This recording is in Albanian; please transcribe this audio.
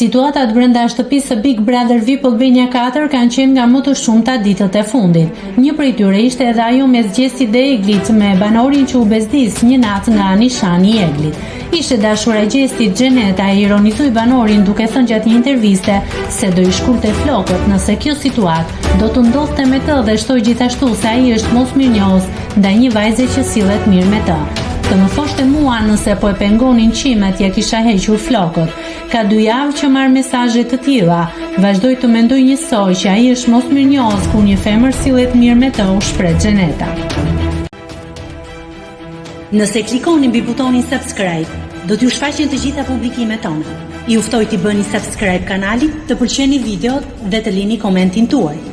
Situatat brenda shtëpisë së Big Brother VIP Albania 4 kanë qenë nga më të shumta ditët e fundit. Një prej tyre ishte edhe ajo mes Gjestit dhe Eglit me banorin që u bezdis një natë nga nishani i Eglit. Ish e dashura e Gjestit, Xheneta e ironizoi banorin duke thënë gjatë një interviste se do i shkulte flokët nëse kjo situatë do të ndodhte me të dhe shtoi gjithashtu se ai është mosmirënjohës ndaj një vajze që sillet mirë me të. Të më thoshte mua nëse po e pengonin qimet ia kisha hequr flokët. Ka dy javë që marr mesazhe të tilla. Vazhdoj të mendoj njësoj që ai është mosmirënjohës kur një femër sillet mirë me të, u shpreh Xheneta. Nëse klikoni mbi butonin subscribe, do t'ju shfaqen të gjitha publikimet tona. Ju ftoj t'i bëni subscribe kanalit, të pëlqeni videot dhe të lini komentin tuaj.